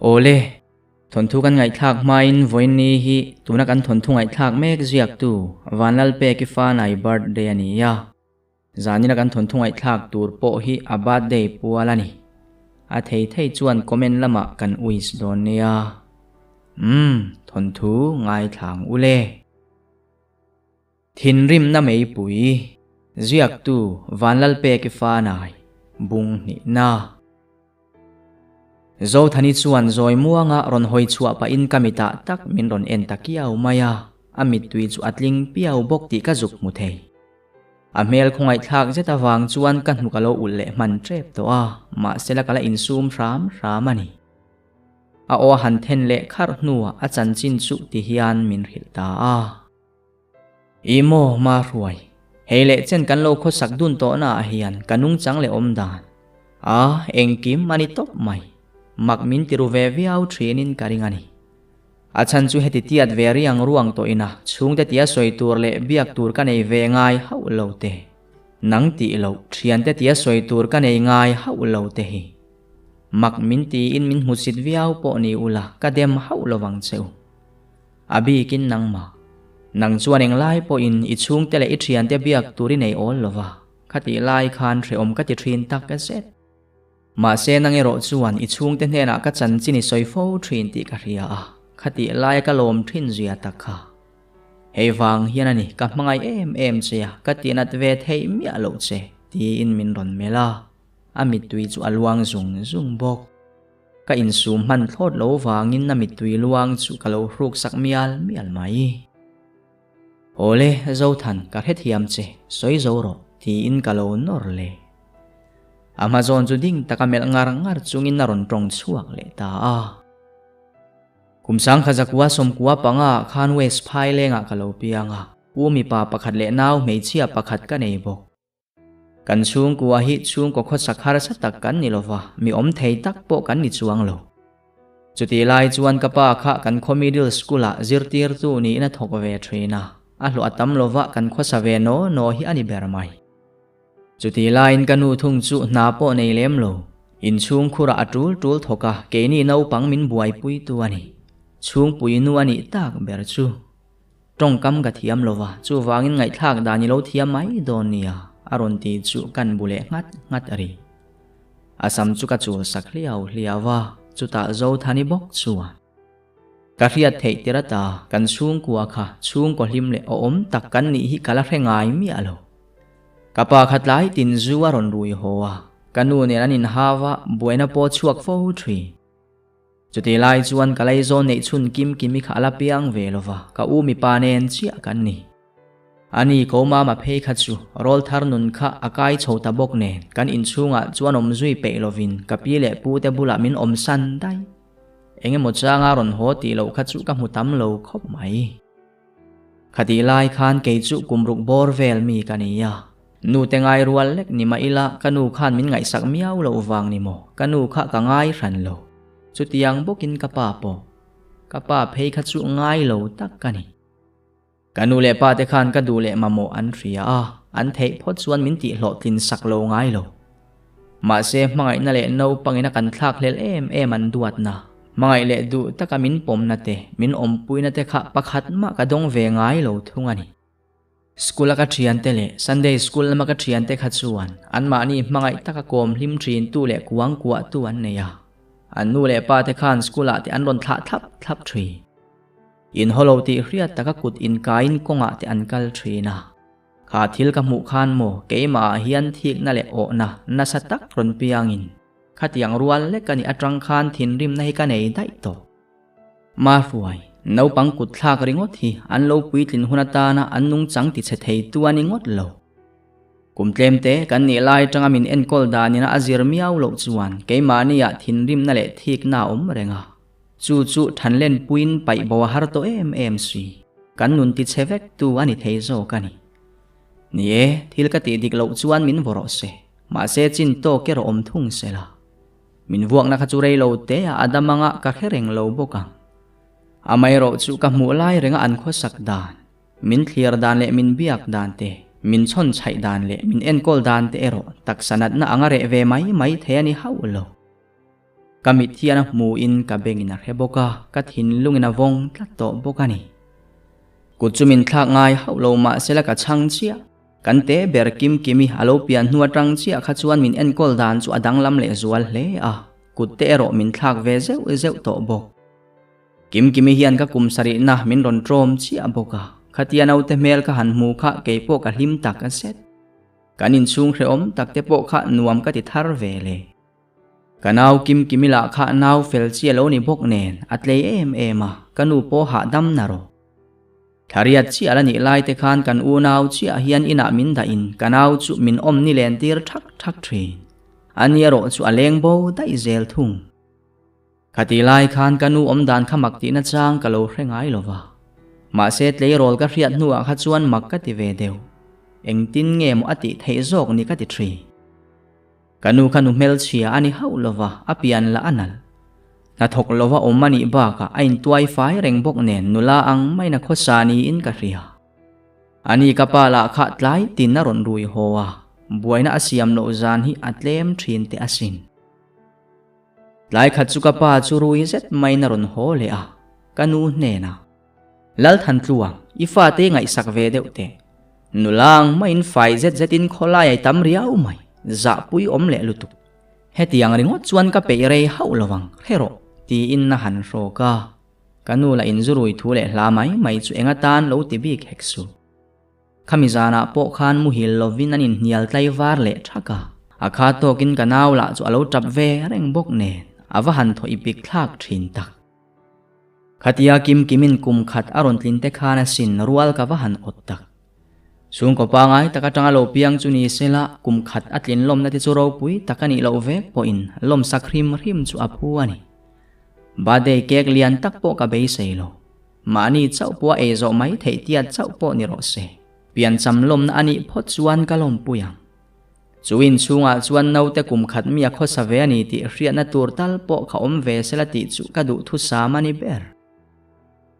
Awle, thawnthu kan ngaihthlak hmain vawiin ni hi tuna kan thawnthu ngaihthlak mek ziaktu Vanlalpeki Fanai birthday a ni a. Zanina kan thawnthu ngaihthlak tur pawh hi a birthday pual a ni. A thei thei chuan comment lamah kan wish dawn nia. Umm, thawnthu ngaithlang ule. Thinrimna meipui, ziaktu Vanlalpeki Fanai, bung hnihna. Zothani chuan zawi muanga rawn hawi chhuah pahin ka mitah tak min rawn en ta kiau mai a, a mittui chu a tling piau bawk tih ka zuk hmu thei. A hmel khawngaihthlak zet avang chuan ka hnuk a lo ulh leh hman tep tawh a, mahsela ka la insum hram hram a ni. A aw a han then leh kharh hnuah a chanchin chu ti hian min hrilh ta a. I maw ma hruai, hei leh chen kan lo khawsak dun tawhna ah hian ka nungchang leh awm dan a engkim a ni tawp mai, mak min ti ru ve viau thinin ka ring a ni. A chhan chu heti tiat ve riang ruang tawh ina chhungte tia sawi tur leh biak tur ka nei ve ngai hauh lo te, nang tih loh thiante tia sawi tur ka nei ngai hauh lo te hi mak min tiin min hmusit viau pawh ni ula ka dem hauh lovang che u. A bikin nangmah. Nang chuan englai pawhin i chhungte leh i thiante biak tur i nei awl lo va, khatih lai khan hrehawm ka ti thin tak zet. Mahse nang erawh chuan i chhungte hnenah ka chanchin i sawi fo thin tih ka hria a, khatih laia ka lawm thin zia tak kha. Hei vang hian a ni ka hmangaih em em che a, ka tihnat ve theih miah loh che, tiin min rawn melh a, a mittui chu a luang zung zung bawk. Ka insum hman thlawt lo vangin a mittui luang chu ka lo hruk sak mial mial mai. Awle, Zothan, ka hrethiam che, sawi zo rawh, tiin ka lo nawr le. A hma zawn chu ding taka melh ngar ngar chungin a rawn tawng chhuak leh ta a. Kum sangkha zakua sawmkua panga ah khan West Phailengah ka lo piang a, u mipa pakhat leh nau hmeichhia pakhat ka nei bawk. Kan chhungkua hi chhungkaw khawsak harsa tak kan ni lova, mi awm thei tak pawh kan ni chuang lo. Chutih lai chuan ka pa kha kan khaw middle school ah zirtirtu niin a thawk ve thin a, a hlawh a tam lova kan khawsa ve naw naw hi a ni ber mai. Chutih laiin ka nu thung chu hna pawh nei lem lo, inchhungkhurah a tul tul thawk a, keini naupang min buaipuitu a ni. Chhungpui nu a nih tak ber chu. Tawngkam ka thiam lo va, chuvangin ngaihthlak dan i lo thiam mai dawn nia, a rawn ti chu kan bu leh nghat nghat a ri. A sam chu ka chul sak hliau hliau a, chutah Zothani bawk chuan, Ka hriat theih tir ata kan chhungkua kha chhungkaw hlim leh awm tak kan nih hi ka la hre ngai miah lo. Ka pa kha tlai tin zu a rawn rui haw a, ka nu nen an inhau a, buaina pawh chhuak fo thin. Chutih lai chuan ka laizawn neih chhun kim kimi kha a la piang ve lo va, ka u mipa nen chiah kan ni. Ani ko mama phei kha chu rawl thar nun kha a kai chho ta bawk nen kan inchhungah chuan awm zui peih lovin ka pi leh pu te bulah min awm san daih. Engemaw changa rawn haw tih loh kha chu ka hmu tam lo khawp mai. Khatih lai khan kei chu kum ruk bawr vel mi ka ni a, nu te ngai rual lek ni mah ila ka nu khan min ngaihsak miau loh vang ni maw, ka nu kha ka ngai hran lo. Chutiang bawkin ka pa pawh, ka pa phei kha chu ngai lo tak ka ni. Ka nu leh pa te khan ka duh leh mamawh an hria a, an theih phawt chuan min tihhlawhtlin sak lo ngai lo. Mahse, hmangaihna leh naupangina kan thlakhlel em em an duatna, hmangaih leh duh taka min pawmna te, min awmpuina te kha pakhat mah ka dawng ve ngai lo thung a ni. School-a ka thiante leh Sunday School lama ka thiante kha chuan anmahni hmangaih taka kawm hlim thintu leh kuang kuahtu an nei a. An nu leh pa te khan school-ah te an rawn thlah thlap thlap thin. Inhaw lo tih hriat taka kut inkaiin kawngah te an kal thin a. Kha thil ka hmuh khan maw keimah ah hian thikna leh awhna nasa tak rawn piangin khatiang rual lek a nih atang khan thinrimna hi ka nei daih tawh. Mahruai, naupang kut thlak ringawt hi an lo puitlin hun atana an nungchang tichhe thei tu a ni ngawt lo. Kum tlem te kan nih lai atanga min enkawl danina a zir miau loh chuan keimahni ah thinrimna leh thikna a awm reng a. Chu chu thanlen puiin paih bo a har tawh em em si. Kan nun ti chhe vek tu a ni thei zawk a ni. Ni e, thil ka tih dik loh chuan min vaw rawh se. Mahse chin tawk erawh awm thung se la. Min vuakna kha chu rei lo te a a dam anga ka hre reng lo bawk ang. Amaherawh chu ka hmuh lai renga an khawsak dan, min thlir dan leh min biak dan te, min chhawn chhaih dan leh min enkawl dan te erawh taksa natna anga reh ve mai mai thei a ni hauh lo. Ka mit hian a hmu in ka bengin a hre bawk a, ka thinlungin a vawng tlat tawh bawk a ni. Kut chu min thlak ngai hauh lo mah sela ka chhang chiah. Kan te ber Kim Kimi a lo pian hnu atang chiah kha chuan min enkawl dan chu a danglam leh zual hle a, kut te erawh min thlak ve zeuh zeuh tawh bawk. Kim Kimi hian ka kum sarihna min rawn ṭawm chiah bawk a, khatia naute hmel ka han hmu kha keipawh ka hlim tak a zet. Kan inchhung hrehawm tak te pawh kha nuam ka ti thar ve le. Ka nau Kim Kimi lah kha nau fel chi a lo ni bawk nen a tlei em em a, ka nu pawh hahdam na rawh. Thariat chiah la nih lai te khan kan unau chiah hian inah min dah in ka nau chu min awm ni len tir thak thak thin. Ani erawh chu a leng bo daih zel thung. Khati lai khan ka nu awm dan kha mak tihna chang ka lo hre ngai lo va. Mahse tleirawl ka hriat hnuah kha chuan mak ka ti ve deuh. Engtin nge maw a tih theih zawk ni ka ti thin. Ka nu kha nu hmelchhia a ni hauh lo va, a pian lah a nalh. Hnathawk lova awm a nih bakah a intuai fai reng bawk nen nula ang maiin a khawsa niin ka hria. Ani ka pa lah kha tlai tin a rawn rui haw a, buaina a siam loh zan hi a tlem thin teh asin. Tlai khat chu ka pa chu rui zet maiin a rawn haw leh a, ka nu hnenah, Lalthantluang, i fate ngaihsak ve deuh teh. Nula ang maiin fai zet zetin khawlai ai tam riau mai, zahpui awm leh lutuk. Hetiang ringawt chuan ka peih rei hauh lo ang, hre rawh, tiin a han hrawk a. Ka nu lah inzurui thu leh hla mai mai chu eng atan lo ti bik hek suh. Khami zanah pawh khan muhil lovin an inhnial tlaivar leh thak a, a kha tawkin ka nau lah chu a lo tap ve reng bawk nen a va han thaw ipik thlak thin tak. Khatia Kim Kimin kum khat a rawn tlin te khan a sin rual ka va han awt tak. Chhungkaw pangai tak atanga lo piang chu ni sela kum khat a tlin lawmna te chu ropui tak a nih loh vek pawhin lawmsak hrim hrim chu a phu a ni. Birthday cake lian tak pawh ka beisei lo. Mahni chauh pawh a ei zawh mai theih tiat chauh pawh ni rawh se. Piancham lawmna a nih phawt chuan ka lawmpui ang. Chu inchhungah chuan naute kum khat mi a khawsa ve a ni tih hriatna tur tal pawh ka awm ve sela tih chu ka duh thusam a ni ber.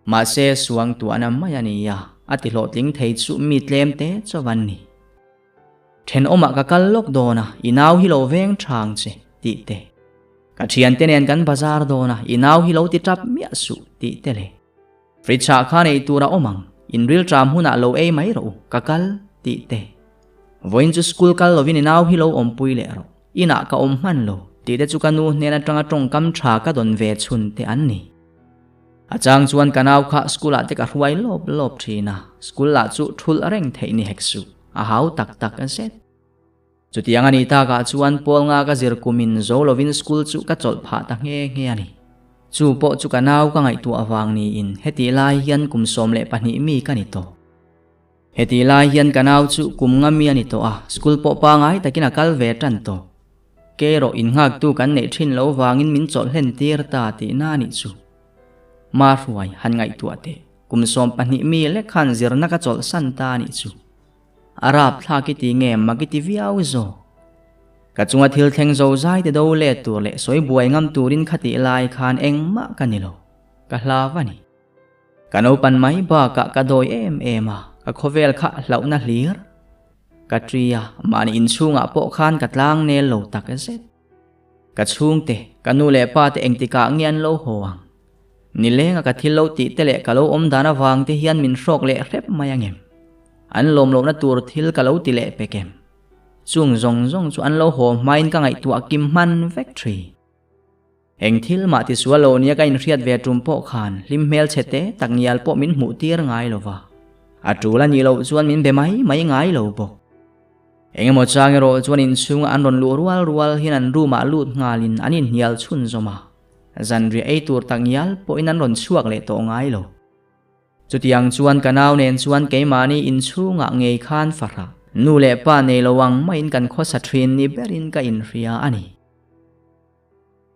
Mahse suang tuahna mai a ni a, a ti hlawhtling thei chu mi tlem te chauh an ni. Thenawmah ka kal lawk dawn a, i nau hi lo veng thang che, tih te. Ka thiante nen kan bazar dawn a, i nau hi lo ti tap miah suh, tih te le. Fridge ah khan ei tur a awm ang, in rilṭam hunah lo ei mai rawh u, ka kal, tih te. Vawiin chu school kal lovin i nau hi lo awmpui leh rawh, inah ka awm hman lo, tih te chu ka nu hnen aṭanga ṭawngkam ṭha ka dawn ve chhun te an ni. A chang chuan ka nau kha school ah te ka hruai lawp lawp thin a, school lah chu thulh reng theih ni hek suh, a hau tak tak a zet. Chutiang a nih takah chuan pawl nga ka zir kumin zo lovin school chu ka chawlh phah ta nghe nghe a ni. Chu pawh chu ka nau ka ngaihtuah avang niin hetih lai hian kum 12 mi ka ni tawh. Hetih lai hian ka nau chu kum nga mi a ni tawh a, school pawh pangai takin a kal ve tan tawh. Kei erawh innghaktu kan neih thin lo vangin min chawlh hlen tir ta tihna a nih chu. Ma hruai han ngaihtuah teh, kum 12 mi lek khan zirna ka chawlh san ta a nih chu. A rapthlak i ti nge mak i ti viau zawk. Ka chunga thil thleng zo zai te do let tur leh sawi buai ngam turin khatih lai khan engmah ka ni lo, ka hlau a ni. Ka naupan mai bakah ka dawi em em a, ka khawvel kha hlauhna hlir. Ka ṭi a, mahni inchhungah pawh khan ka tlang nel lo tak zet. Ka chhungte, ka nu leh pa te engtikah nge an lo haw ang? Nilenga ka thil lo tih te leh ka lo awm dan avang te hian min hrawk leh hrep mai angem? An lawm lohna tur thil ka lo ti leh pek em? Chung zawng zawng chu an lo haw hmain ka ngaihtuah kim hman vek ṭhin. Eng thil mah ti sual lo nia ka inhriat ve tum pawh khan hlim hmel chhe te tak ngial pawh min hmuh tir ngai lo va. A tul a nih loh chuan min be mai mai ngai lo bawk. Eng emaw chang erawh chuan inchhunga an rawn luh rual rual hian an room ah lut nghalin an inhnial chhun zawm a. Zanriah ei tur tak ngial pawhin an rawn chhuak leh tawh ngai lo. Chutiang chuan ka nau nen chuan keimahni inchhungah ngei khan fahrah nu leh pa nei lo ang maiin kan khawsa thin ni berin ka inhria a ni.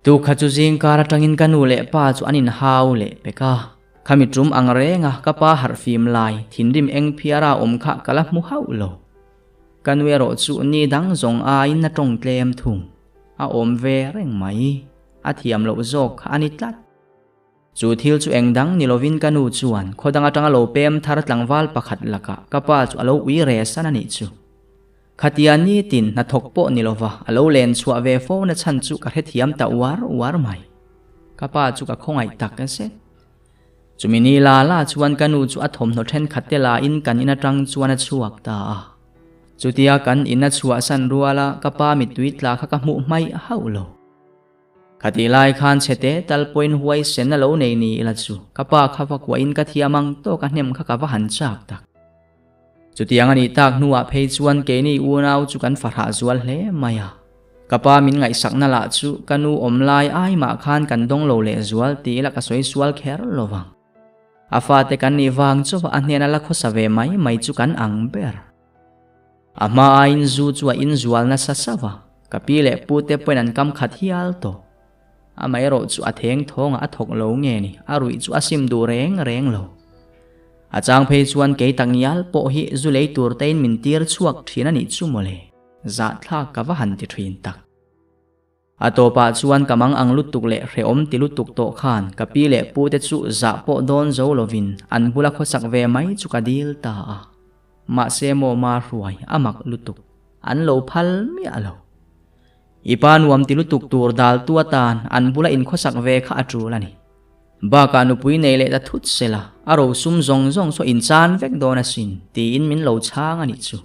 Tukha chu zingkar atangin ka nu leh pa chu an inhau leh pek a. Khami tum ang renga ka pa harhfim lai thinrim eng phiara awm kha ka la hmu hauh lo. Ka nu erawh chu ni dang zawng aiin a tawng tlem thung. A awm ve reng mai. A thiam loh zawk kha a ni tlat. Chu thil chu eng dang ni lovin ka nu chuan khaw dang atanga lo pem thar tlangval pakhat lakah ka pa chu a lo ui re san a nih chu. Khatia nitin hnathawk pawh ni lova a lo len chhuah ve fo na chhan chu ka hrethiam ta uar uar mai. Ka pa chu ka khawngaih tak zet. Chumi ni la la chuan ka nu chu a thawmhnaw thenkhat te la in kan in atang chuan a chhuak ta a. Chutia kan in a chhuahsan ruala ka pa mittui tla kha ka hmuh hmaih hauh lo. Khatih lai khan chhete tal pawhin huai sen a lo nei ni ila chu ka pa kha va kuahin ka thiam ang tawk a hnem kha ka va han chak tak. Chutiang a nih tak hnuah phei chuan keini unau chu kan fahrah zual hle mai a. Ka pa min ngaihsakna lah chu ka nu awm lai ai mah khan kan dawng lo lehzual ti ila ka sawi sual kher lo vang. A fate kan nih vang chauha a hnena la khawsa ve mai mai chu kan ang ber. A hma aiin zu chu a inzual nasa sauh a, ka pi leh pu te pawhin an kam khat hial tawh. Amaherawh chu a theng thawngah a thawk lo nge ni, a ruih chu a sim duh reng reng lo. A chang phei chuan kei tak ngial pawh hi zu lei tur tein min tir chhuak thin a nih chu mawle, zahthlak ka va han ti thin tak. A tawpah chuan ka mang ang lutuk leh hrehawm ti lutuk tawh khan ka pi leh pu te chu zah pawh dawn zo lovin an bula khawsak ve mai chu ka dil ta a. Mahse maw ma hruai a mak lutuk, an lo phal miah lo. I pa nuam ti lutuk tur dal tu atan an bula inkhawsak ve kha a tul a ni. Bakah nupui nei leh ta thut sela, a rosum zawng zawng saw inchan vek dawn asin tiin min lo chhang a nih chu.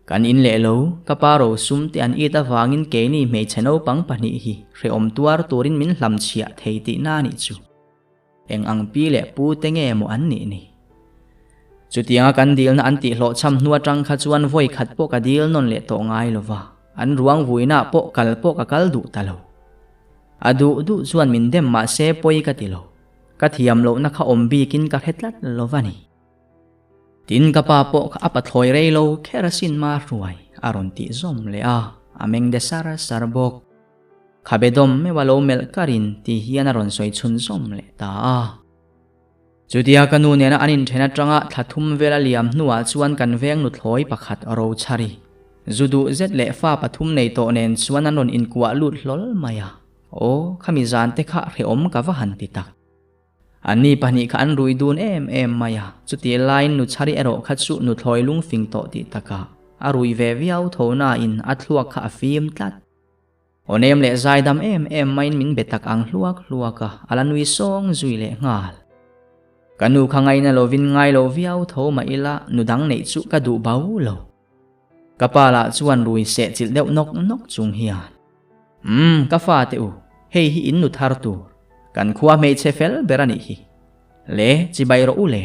Kan in leh lo, ka pa rosum te an it avangin keini hmeichhe naupang pahnih hi hrehawm tuar turin min hlamchhiah thei tihna a nih chu. Eng ang pi leh pu te nge maw an nih ni? Chutianga kan dilna an tihhlawhchham hnu atang kha chuan vawi khat pawh ka dil nawn leh tawh ngai lo va, an ruang vuinaah pawh kal pawh ka kal duh ta lo. A duh duh chuan min dem mah se pawi ka ti lo. Ka thiam lohna kha awm bikin ka hre tlat lo va ni. Tin ka pa pawh kha a pathlawi rei lo kher asin ma hruai a rawn tih zawm leh a, a meng de sar sar bawk. Khabe dawm meuh a lo melh karin ti hian a rawn sawi chhunzawm leh ta a. Chutia ka nu nena an inthen atanga thla thum vel a liam hnuah chuan kan veng nuthlawi pakhat Rochari, zu duh zet leh fa pathum nei tawh nen chuan an rawn inkuah lut hlawl mai a. Aw, khami zan te kha hrehawm ka va han ti tak. Anni pahnih kha an rui dun em em mai a, chutih laiin Nuchari erawh kha chu nuthlawi lungfing tawh tih takah a rui ve viau tho nain a thluak kha a fim tlat. Aw nem leh zaidam em em maiin min be tak ang hluak hluak a, a la nui sawng zui leh nghal. Ka nu kha ngaina lovin ngai lo viau tho mah ila nu dang neih chu ka duh bau lo. Ka pa lah chuan rui seh chilh deuh nawk nawk chung hian, Umm, ka fa te u, hei hi in nu thar tur, kan khua hmeichhe fel ber a nih hi. Le, chibai rawh u le.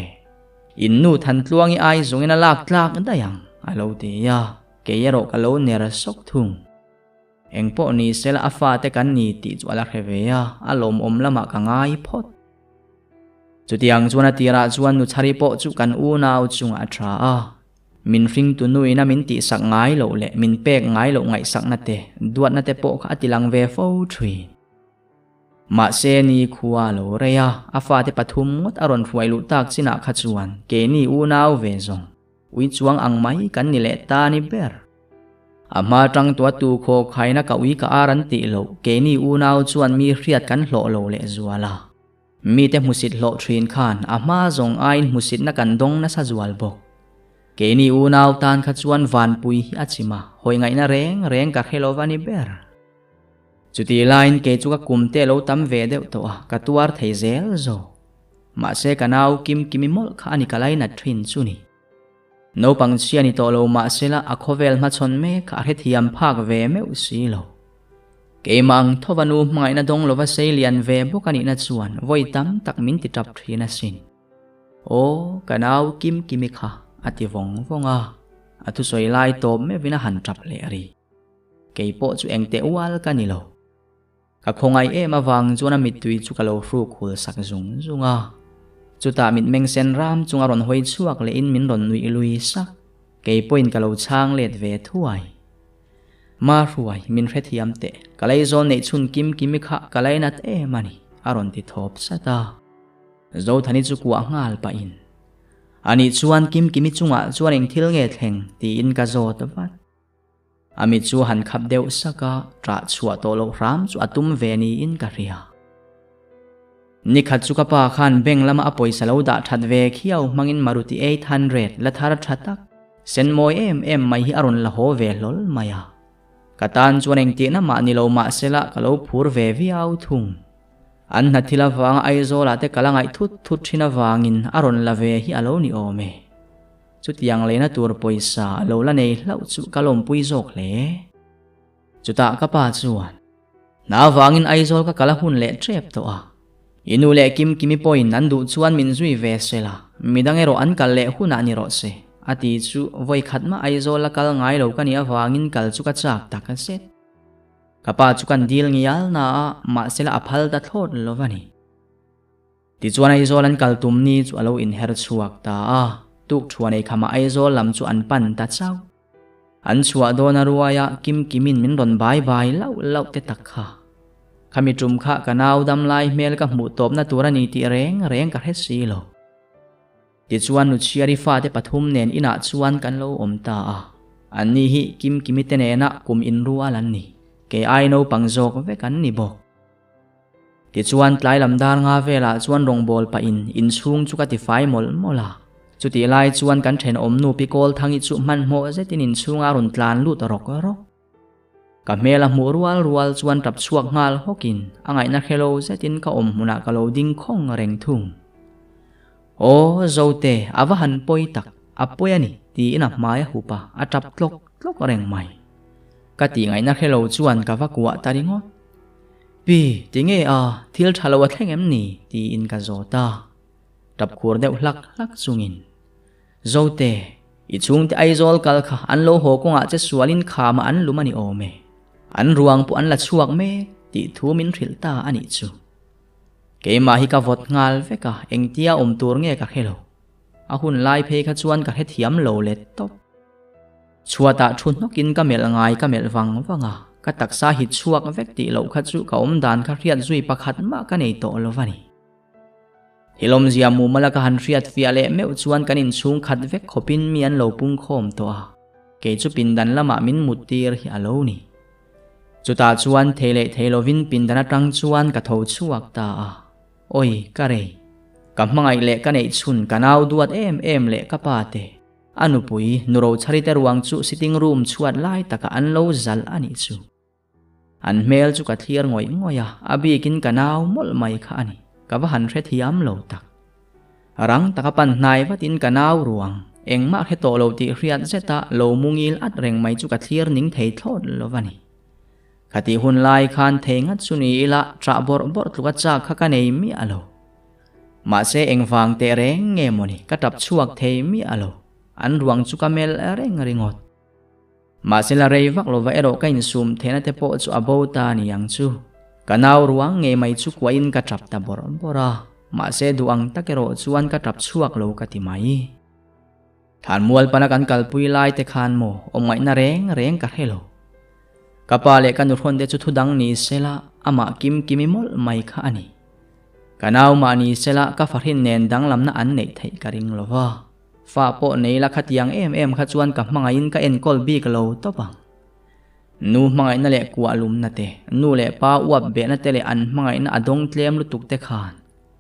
In nu Thantluangi ai zawngin a lak tlak daih ang, a lo ti a, kei erawh ka lo ner sawk thung. Eng pawh ni sela a fate kan ni tih chu a la hre ve a, a lawmawm lamah ka ngai phawt. Chutiang chuan a tirah chuan Nuchhari pawh chu kan unau chungah a tha a, min hringtu nuina min tihsak ngai loh leh min pek ngai loh ngaihsakna te, duatna te pawh kha a tilang ve fo thin. Mahse ni khua a lo rei a, a fate pathum ngawt a rawn hruai luh tak chinah kha chuan keini unau ve zawng ui chuang ang mai kan ni leh ta ni ber. A hma tang tua tu khaw khaina ka ui ka ar an tih loh, keini unau chuan mi hriat kan hlawh lo leh zual a. Mite hmusit hlawh thin khan a hma zawng aiin hmusitna kan dawng nasa zual bawk. Keini unau tan kha chuan vanpui hi a chim a, hawi ngaihna reng reng ka hre lova ni ber. Chutih laiin kei chu ka kum te lo tam ve deuh tawh a, ka tuar thei zel zawk. Mahse ka nau Kim Kimi mawlh kha a ni ka lainat thin chu ni. Naupang chhia ni tawh lo mahsela a khawvel hmachhawn mek a hrethiam phak ve meuh si lo. Keimah ang thova nu hmangaihna dawng lova sei lian ve bawk a nihna chuan vawi tam tak min ti tap thin asin. Aw, ka nau Kim Kimi kha a ti vawng vawng a, a thusawi lai tawp meuhin a han tap leh rih. Kei pawh chu engteh ual ka ni lo. Ka khawngaih em avang chuan a mittui chu ka lo hruk hul sak zung zung a. Chutah mitmeng sen ram chung a rawn hawi chhuak lehin min rawn nuih lui sak. Kei pawhin ka lo chhang let ve thuai. Ma hruai, min hrethiam teh. Ka leizawl neih chhun kim kimi kha ka lainat em a ni, a rawn ti thawp sat a. Zothani chu kuah nghal pahin, Anih chuan Kim Kimi chungah chuan eng thil nge thleng? tiin ka zawt vat. A mit chu han khap deuh sak a, ṭah chhuah tawh loh hram chu a tum ve niin ka hria. Nikhat chu ka pa khan bank lama a pawisa lo dah ṭhat ve khiau hmangin Maruti 800 la thar ṭha tak, Sen mawi em em mai hi a rawn la haw ve hlawl mai a. Ka tan chuan engtihna mah ni lo mah sela ka lo phur ve viau thung. An hna thil avanga Aizawlah te ka la ngaih thut thut thin avangin a rawn la ve hi a lo ni awm e. Chutiang leina tur pawisa a lo la nei hlauh chu ka lawmpui zawk hle. Chutah ka pa chuan, Hna avangin Aizawl ka kal a hun leh tep tawh a. I nu leh Kimkimi pawhin an duh chuan min zui ve se la, midang erawh an kal leh hunah ni rawh se, a ti chu vawi khat mah Aizawl la kal ngai lo ka nih avangin kal chu ka chak tak a zet. Ka pa chu kan dil ngial na a, mahse la a phal ta thlawt lo va ni. Tichuan Aizawl an kal tum ni chu a lo inher chhuak ta a, tuk thuan ei khamah Aizawl lam chu an pan ta chauh. An chhuah dawn a ruaia Kimkimin min rawn bai bai lauh lauh te tak kha. Khami tum kha ka nau dam lai hmel ka hmuh tawpna tur a ni tih reng reng ka hre si lo. Tichuan Nuchhiari fate pathum nen inah chuan kan lo awm ta a. Anni hi Kimkimi te nena kum inrual an ni. Kei ai naupang zawk vek an ni bawk. Tichuan tlai lam dar nga velah chuan rawngbâwl pahin inchhung chu ka tifai mawlh mawlh a. Chutih lai chuan kan thenawm nu Pi Kawlthangi chu hmanhmawh zetin inchhunga rawn tlan lut rawk rawk. Ka hmel a hmuh rual rual chuan tap chhuak nghal hawkin a ngaihna hrelo zetin ka awm hmunah ka lo ding khawng reng thung. Aw Zote, a va han pawi tak, a pawi a ni, tiin a hmai a hup a, a tap tlawk tlawk reng mai. Ka tih ngaihna hrelo chuan ka va kuah ta ringawt. Pi, tinge a, thil tha lo a thleng em ni? tiin ka zawt a. Tap khur deuh hlak hlak chungin, Zote, i chhungte Aizawl kal kha an lo haw kawngah che sualin khamah an lum a ni awm e. An ruang pawh an la chhuak mek tih thu min hrilh ta a nih chu. Keimah hi ka vawt nghal vek a, engtia awm tur nge ka hre lo. A hun lai phei kha chuan ka hrethiam lo let tawp. Chhuatah thu hnawkin ka melh ngai ka melh vang vang a, ka taksa hit chhuak vek tih loh kha chu ka awm dan kha hriat zui pakhat mah ka nei tawh lo a ni. Thilawmzia mumala ka han hriat fiah leh meuh chuan kan inchhung khat vek khawpin mi an lo pungkhawm tawh a, kei chu pindan lamah min mut tir hi a lo ni. Chutah chuan thei leh thei lovin pindan atang chuan ka tho chhuak ta a, Awi, ka rei. Ka hmangaih leh ka neih chhun ka nau duat em em leh ka pa te. A nupui, nu Rochharite ruang chu sitting room chhuat lai takah an lo zalh a nih chu. An hmel chu ka thlir ngawih ngawih a, a bikin ka nau mawlh mai kha a ni. Ka va han hrethiam lo tak. Rang taka pan hnai vatin ka nau ruang, engmah hre tawh lo tih hriat zeta lo mu ngil at reng mai chu ka thlir ning thei thlawt lo a ni. Khatih hun lai khan thei ngat chu ni ila ṭah bawrh bawrh tluka chak kha ka nei miah lo. Mahse engvang teh reng nge mawni ka tap chhuak thei miah lo, an ruang chu ka mel reng ringawt. Mahse la rei vak lova erawh ka insum theihna te pawh chu a bo ta ni ang chu. Ka nau ruang ngei mai chu kuahin ka tap ta bawrh bawrh a, mahse duh ang tak erawh chuan ka tap chhuak lo ka ti mai. Thanmual pana kan kalpui lai te khan maw awmngaihna reng reng ka hre lo. Ka pa leh ka nuhrawn te chu thudang ni sela amah kim kimi mawlh mai kha a ni. Ka nau mah ni sela ka fahrin nen danglamna an neih theih ka ring lo va. Fa pawh nei la khatiang em em kha chuan ka hmangaihin ka enkawl bik lo tawp ang. Nu hmangaihna leh kuah lumna te, nu leh pa uap behna te leh an hmangaihna a dawng tlem lutuk te khan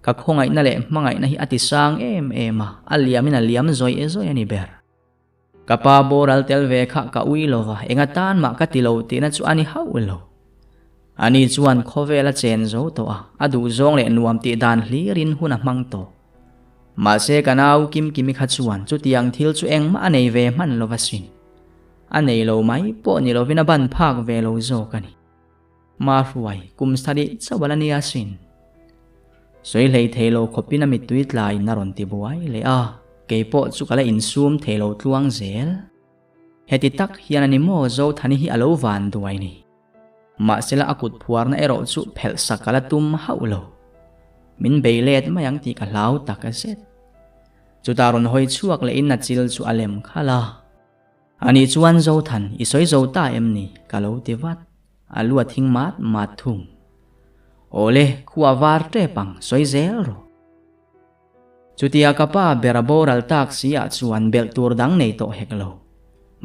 ka khawngaihna leh hmangaihna hi a ti sang em em a, a liamin a liam zawih zawih a ni ber. Ka pa boral tel ve kha ka ui lo va, enga tan mah ka ti lo tihna chu a ni hauh lo. Ani chuan khawvel a chen zo tawh a, a duhzawng leh nuam tih dan hlirin hun a hmang tawh. Mahse ka nau Kimkimi kha chuan chutiang thil chu engmah a nei ve hman lo va sin. A nei lo mai pawh ni lovin a ban phak ve lo zawk a ni. Mahruai, kum sarih chauh a la nia sin. Sawi hlei thei lo khawpin a mittui tlaiin a rawn ti buai leh a, kei pawh chu ka la insum thei lo tluang zel. Heti tak hian a ni maw Zothani hi a lo van duai ni. Mahsela a kut phuarna erawh chu phelh sak ka la tum hauh lo. Min bei let mai ang tih ka hlau tak zet. Chutah rawn hawi chhuak lehin a chil chu a lem khalh a. Ani chuan Zothan, i sawi zo ta em ni? ka lo ti vat. A lu a thing mat mat thung. Awle, khua var tep ang, sawi zel rawh. Chutia ka pa ber a boral tak si ah chuan belh tur dang nei tawh hek lo.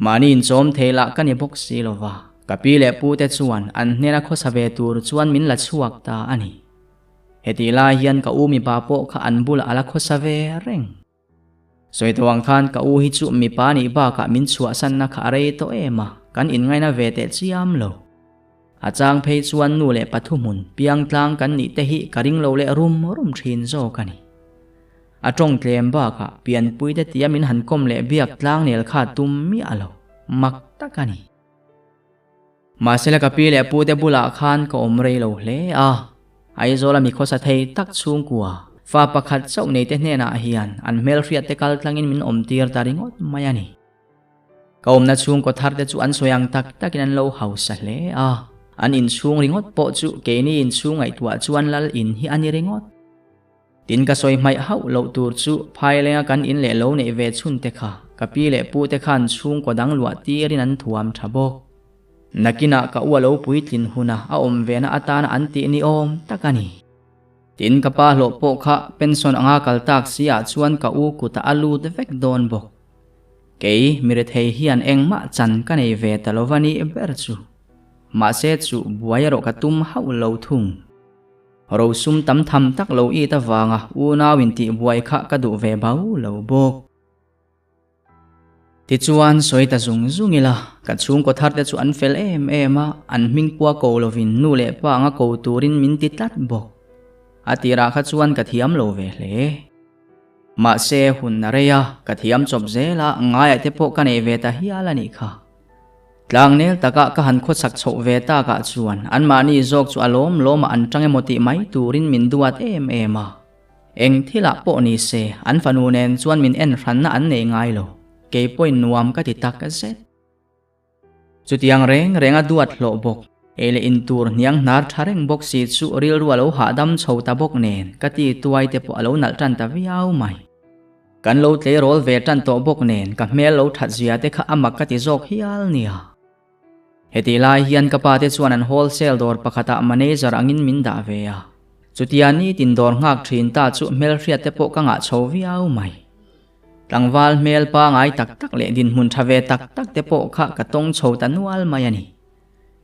Mahni inchawm thei lah ka ni bawk si lo va, ka pi leh pu te chuan an hnena khawsa ve tur chuan min la chhuak ta a ni. Hetih lai hian ka u mipa pawh kha an bulah a la khawsa ve reng. Sawi tawh ang khan ka u hi chu mipa nih bakah min chhuahsanna kha a rei tawh em a, kan inngaina ve teh chiam lo. A chang phei chuan nu leh pa thuhmun piang tlang kan nih te hi ka ring lo leh rum rum thin zawk a ni. A tawng tlem bakah pianpui te tia min han kawm leh biak tlang nel kha tum miah lo, mak tak a ni. Mahsela ka pi leh pu te bulah khan ka awm rei lo hle a, Aizawla mi khawsa thei tak chhungkua fa pakhat chauh nei te hnenah hian an hmelhriat te kal tlangin min awm tir ta ringawt mai a ni. Ka awmna chhungkaw thar te chu an sawi ang tak takin an lo hausa hle a, an inchhung ringawt pawh chu keini inchhung ngaihtuah chuan lal in hi a ni ringawt. Tin ka sawi hmaih hauh loh tur chu phailenga kan in leh lo neih ve chhun te kha ka pi leh pu te khan chhungkaw dang luah tirin an thuam tha bawk. Nakinah ka u a lo puitlin huna a awm ve na atana an tih ni awm tak a ni. Tin ka pa hlawh pawh kha pension anga kal tak si ah chuan ka u kutah a lut vek dawn bawk. Kei mirethei hian engmah chan ka nei ve ta lova nih ber chu. Mahse chu buai erawh ka tum hauh lo thung. Rosum tam tham tak lo it avanga unau in tihbuai kha ka duh ve bau lo bawk. Tichuan sawi ta zung zung ila, ka chhungkaw thar te chu an fel em em a, an hming pua ko lovin nu leh pa anga ko turin min ti tlat bawk. A tirah kha chuan ka thiam lo ve hle. Mahse hun a rei a, ka thiam chawp zel a, ngaiah te pawh ka nei ve ta hial a nih kha. Tlangnel takah ka han khawchak chhoh ve takah chuan anmahni zawk chu a lawm lawmah an tang emaw tih mai turin min duat em em a. Eng thilah pawh ni se, an fanu nen chuan min en hranna an nei ngai lo. Kei pawhin nuam ka ti tak zet. Chutiang reng renga duat hlawh bawk, ei leh in tur hniang hnar tha reng bawk si chu rilru a lo hahdam chho ta bawk nen ka ti tuai te pawh a lo nalh tan ta viau mai. Kan lo tleirawl ve tan tawh bawk nen ka hmel lo that zia te kha a mak ka ti zawk hial nia. Hetih lai hian ka pa te chuan an wholesale dawr pakhatah manager angin min dah ve a. Chutia nitin dawr nghak thin ta chu hmelhriat te pawh ka ngah chho viau mai. Tlangval hmel pangai tak tak leh dinhmun tha ve tak tak te pawh kha ka tawng chho ta nual mai a ni.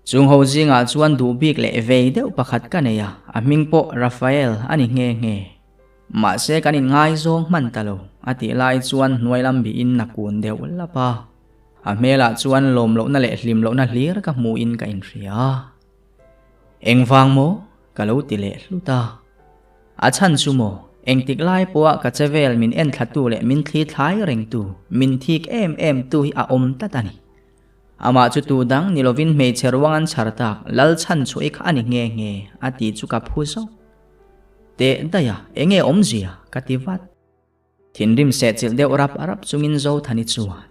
Chung ho zingah chuan duh bik leh vei deuh pakhat ka nei a, a hming pawh Raphael a ni nghe nghe. Mahse kan inngaizawng hman ta lo, a tih lai chuan hnuai lam bihin a kun deuh lap a. A hmelah chuan lawm lohna leh hlim lohna hlir ka hmuhin ka inhria. Engvang maw? Ka lo ti leh hlut a. A chhan chu maw, engtik lai pawha ka che vel min en thlatu leh min thli thlai rengtu, min thik em em tu hi a awm tlat a ni. Amah chu tu dang ni lovin hmeichhe ruang an chhar tak lal chhan chhuah i kha a ni nghe nghe, a ti chu ka phu zawk. Teh daih a, enge awmzia? ka ti vat. Thinrim sehchilh deuh rap rap chungin Zothani chuan,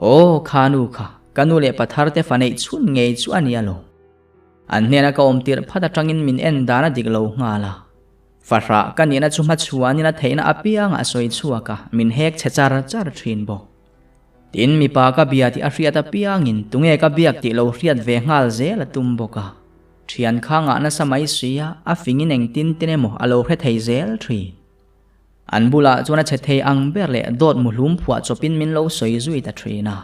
Aw, kha nu kha, ka nu leh pathar te fa neih chhun ngei chu a ni alawm. An hnena ka awm tirh phat atangin min en dan a dik lo nghal a. Fahrah ka nihna chu hmachhuanin a theihna apiangah a sawi chhuak a, min hek chhe char char thin bawk. Tin, mipa ka bia tih a hriat apiangin tunge ka biak tih lo hriat ve nghal zel a tum bawk a. Thian kha ngah nasa mai sia, a fingin engtin tin emaw a lo hre thei zel thin. An bulah chuan a che thei ang ber leh dawt muhlum phuah chawpin min lo sawi zui ta thin a,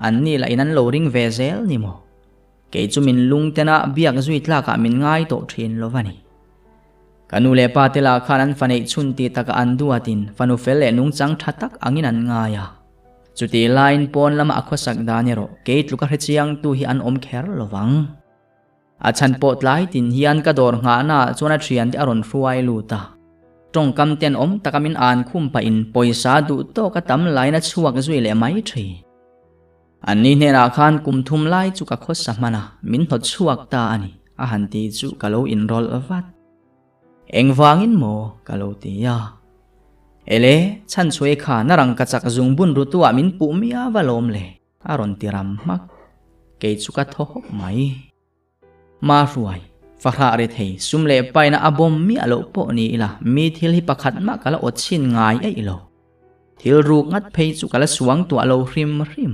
an ni lah in an lo ring ve zel ni maw? Kei chu min lung tena biak zui tlakah min ngai tawh thin lo va ni. Ka nu leh pa te lah khan an fa neih chhun ti takah an duatin fanu fel leh nungchang tha tak angin an ngai a. Chutih laiin pawn lama a khawsak dan erawh kei tluka hrechiangtu hi an awm kher lo vang. A chhan pawh tlai tin hian ka dawr nghahna ah chuan a thiante a rawn hruai lut a. Tawngkam ten awm taka min an khum pahin pawisa duh tawk a tam lain a chhuak zui leh mai thin. An ni hnenah khan kum thum lai chu ka khawsa hman a, min hnawt chhuak ta a ni, a han ti chu ka lo inrawlh vat. Engvangin maw? ka lo ti a. Ele, chhanchhuai kha na rangka chak zungbun rutuah min puh miau alawm le. A rawn ti ram hmak. Kei chu ka thaw hawk mai. Ma hruai, fahrah ri thei, sum leh paina a bawm miah loh pawh ni ila mi thil hi pakhat mah ka la awt chhin ngai eih lo. Thil ruk ngat phei chu ka la suang tuah lo hrim hrim.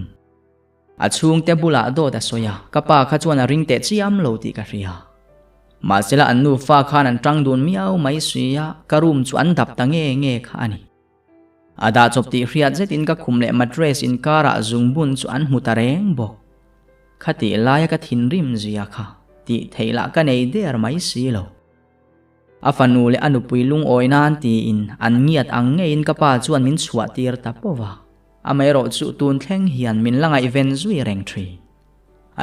A chhungte bulah dawt a sawi a, ka pa kha chuan a ring teh chiam lo tih ka hria. Mahsela an nufa khan an tang dun miau mai si a, ka room chu an dap ta nge nge kha a ni. A dah chawp tih hriat zetin ka khum leh mattress inkarah zungbun chu an hmu ta reng bawk. Khatih laia ka thinrim zia kha tih theih lah ka nei der mai si lo. A fanu leh a nupui lungawi nan tiin an ngiat ang ngeiin ka pa chuan min chhuah tir ta pawh a. Amaherawhchu tun thleng hian min la ngaihven zui reng thin.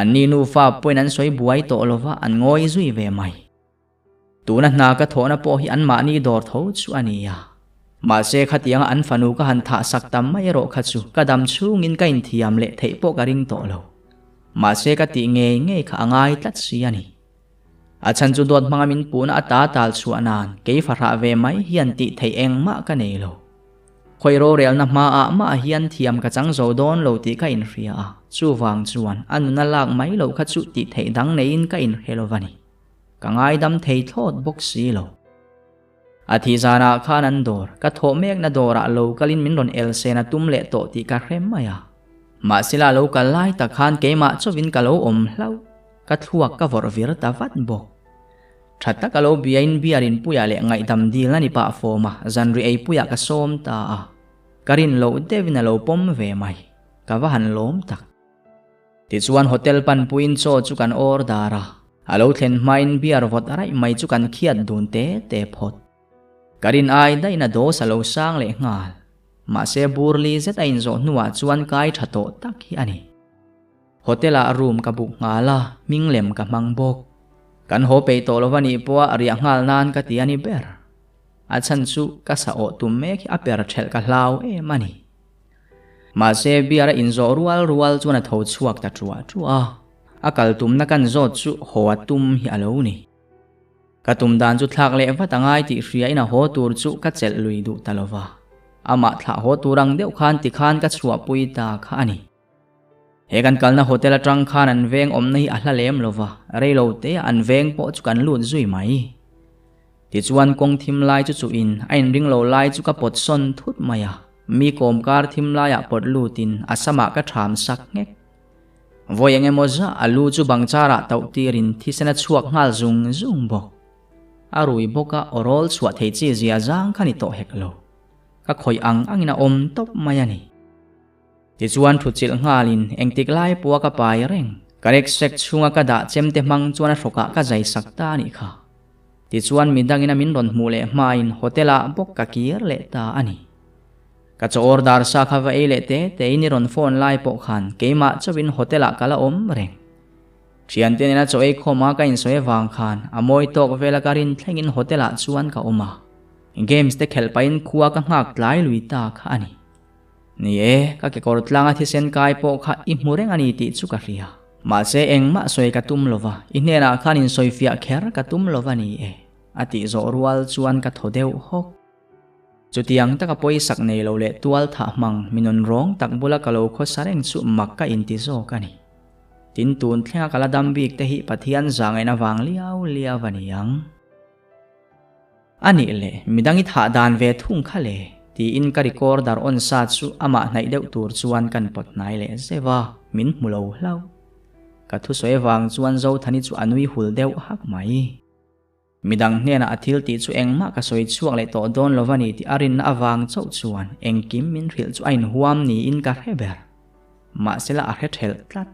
Anni nufa pawhin an sawi buai tawh lova an ngawi zui ve mai. Tuna hna ka thawhna pawh hi anmahni dawr tho chu a ni a. Mahse khatianga an fanu ka han thah sak tam mai erawh kha chu ka dam chhungin ka inthiam leh theih pawh ka ring tawh lo. Mahse ka tih ngei ngei kha a ngai tlat si a ni. A chhan chu dawt hmanga min puhna a ta tal chhuah nan kei fahrah ve mai hian tih theih engmah ka nei lo. Khawi rorelna hmaah mah hian thiam ka chang zo dawn lo tih ka inhria a, chuvang chuan a nuna lak mai loh kha chu tih theih dang neiin ka inhre lo va ni. Ka ngaidam thei thlawt bawk si lo. A thih zanah khan an dawr, ka thawh mekna dawrah lo kalin min rawn el sen a tum leh tawh tih ka hre mai a. Mahsela lo kal lai tak khan keimah chauhin ka lo awm hlauh, ka thluak ka vawrh vir ta vat bawk. Tha taka lo biain biarin puia leh ngaihdam dil a ni pah fawm a, zanri ei puiah ka sawm ta a. Ka rin loh deuhin a lo pawm ve mai. Ka va han lawm tak. Tichuan hotel panpuiin chaw chu kan order a, a lo thlen hmain beer vawt raih mai chu kan khiat dun te te phawt. Ka rin ai daih na dawsa lo sang leh nghal. Mahse burli zet a inzawh hnuah chuan kai tha tawh tak hi a ni. Hotel ah room ka book nghal a, hming lem ka hmang bawk. Kan haw peih tawh lova nih pawha riah nghal nan ka ti a ni ber. A chhan chu ka sa awh tum mek hi a per thelh ka hlau em a ni. Mahse beer a inzawh rual rual chuan a tho chhuak ta ṭuah ṭuah a, a kal tumna kan zawt chu haw a tum hi a lo ni. Ka tum dan chu thlak leh vat a ngai tih hriain a haw tur chu ka chelh lui duh ta lova, amah thlah haw tur ang deuh khan tikhan ka chhuahpui ta kha a ni. He kan kalna hotel atang khan an veng awmna hi a hla lem lova, reilo teah an veng pawh chu kan lut zui mai. Tichuan kawng thim lai chu chuhin a inring lo lai chu ka pawt sawn thut mai a, mi kawmkar thim laiah pawt lutin a samah ka ṭham sak nghek. Vawi eng emaw zah a lu chu bangcharah tauh tirin thisen a chhuak nghal zung zung bawk. A rui bawk a awrawl chhuah thei chi zia zang kha ni tawh hek lo. Ka khawih ang angin a awm tawp mai a ni. Tichuan thutchilh nghalin engtik lai pawha ka pai reng. Ka rucksack chhunga ka dah chemte hmang chuan a hrawkah ka zai sak ta a nih kha. Tichuan midangin a min rawn hmuh leh hmain hotel ah bawk ka kir leh ta a ni. Ka chaw order sa kha va ei leh te tein i rawn phone lai pawh khan keimah chauhin hotel ah ka la awm reng. Thiante nena chaw ei khawma ka insawi avang khan a mawi tawk vela ka rin thlengin hotel ah chuan ka awm a. Games te khelh pahin khua ka nghak tlai lui ta kha a ni. Ni e, ka kekawr tlanga thisen kai pawh kha i hmu reng a ni tih chu ka hria. Mahse engmah sawi ka tum lova, i hnenah khan insawifiah kher ka tum lova ni e, a tih zawh rual chuan ka thaw deuh hawk. Chutiang taka pawisak nei lo leh tual thah hmang mi nun rawng tak bula ka lo khawsa reng chu mak ka inti zawk a ni. Tin tun thlenga ka la dam bik te hi Pathian zahngaihna vang liau liau a ni ang. A nih le, midang i thah dan ve thung kha le, tiin ka recorder on sa chu amah hnaih deuh tur chuan kan pawt hnai leh zeuh a, min hmu lo hlauh. Ka thusawi avang chuan Zothani chu a nui hul deuh hak mai. Midang hnenah a thil tih chu engmah ka sawi chhuak leh tawh dawn lo a ni tih a rinna avang chauh chuan engkim min hrilh chu a inhuam niin ka hre ber. Mahsela a hre thelh tlat.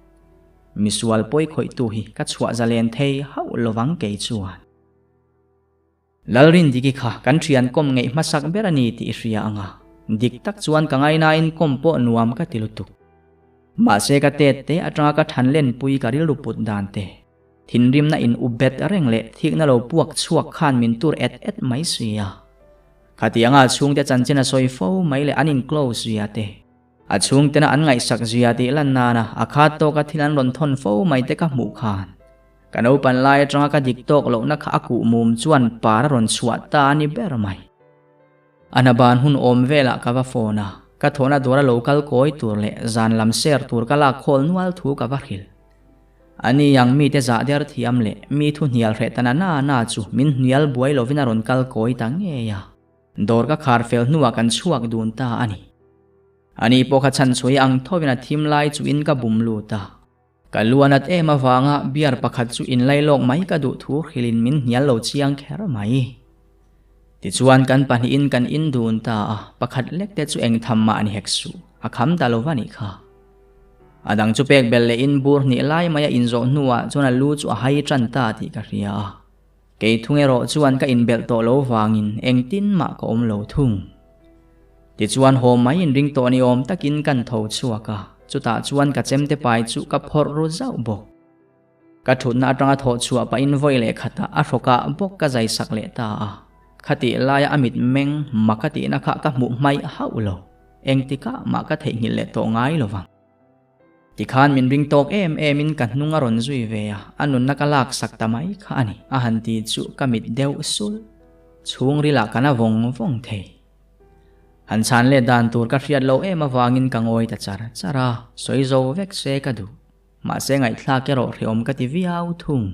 Misual pawi khawihtu hi ka chhuah zalen thei hauh lovang kei chuan. Lalrindiki kha kan thian kawm ngeih hmasak ber a ni tih i hria ang a, dik tak chuan ka ngainain kawm pawh nuam ka ti lutuk. Mahse ka tet te atanga ka than lenpui ka rilru put dan te, thinrimna in up bet reng leh thikna lo puak chhuak khan min tur et et mai si a. Khatianga chhungte chanchin a sawi fo mai leh an in close zia te, a chhungtena an ngaihsak zia tih lan nana a khat tawka thil an rawn thawn fo mai te ka hmuh khan Ka naupan lai atanga ka dik tawk lohna kha a kuh mum chuan par a rawn chhuah ta a ni ber mai. A hna ban hun awm velah ka va phone a, ka thawhna dawra lo kal kawi tur leh zan lam ser tur ka lak khawl nual thu ka va hrilh. Ani ang mite zah der thiam leh mi thu hnial hreh ta na na na chu min hnial buai lovin a rawn kal kawi ta ngei a. Dawr ka khar fel hnuah kan chhuak dun ta a ni. Ani pawh kha chhanchhuai ang thovin a thim lai chuin ka bum lut a. Ka lu a nat em avanga beer pakhat chu inlai lawk mai ka duh thu hrilhin min hnial lo chiang kher mai. Tichuan kan pahnihin kan in dun ta a, pakhat lek te chu eng tham mah ni hek suh, a kham ta lo va nih kha. A dang chu pek belh leh in bur hnih lai mai a inzawh hnuah chuan a lu chu a hai tan ta tih ka hria a. Kei thung erawh chuan ka inbelh tawh lo vangin engtin mah ka awm lo thung. Tichuan haw mai inring tawh ni awm takin kan tho chhuak a, chutah chuan ka chemte pai chu ka phawrh ru zauh bawk. Ka thutna atanga thawh chhuah pahin vawi leh khatah a hrawkah bawk ka zai sak leh ta a, khatih laia a mitmeng mak a tihna kha ka hmuh hmaih hauh lo, engtikah mah ka theihnghilh leh tawh ngai lo vang. Tikhan min ring tawk em em in ka hnung a rawn zui ve a, a nunna ka lak sak ta mai kha a ni, a han ti chu ka mit deuh sul. Chhungril ah ka na vawng vawng thei. Han chhan let dan tur ka hriat loh em avangin ka ngawi ta char char a, sawi zo vek se ka duh. Mahse ngaihthlak erawh hreawm ka ti viau thung.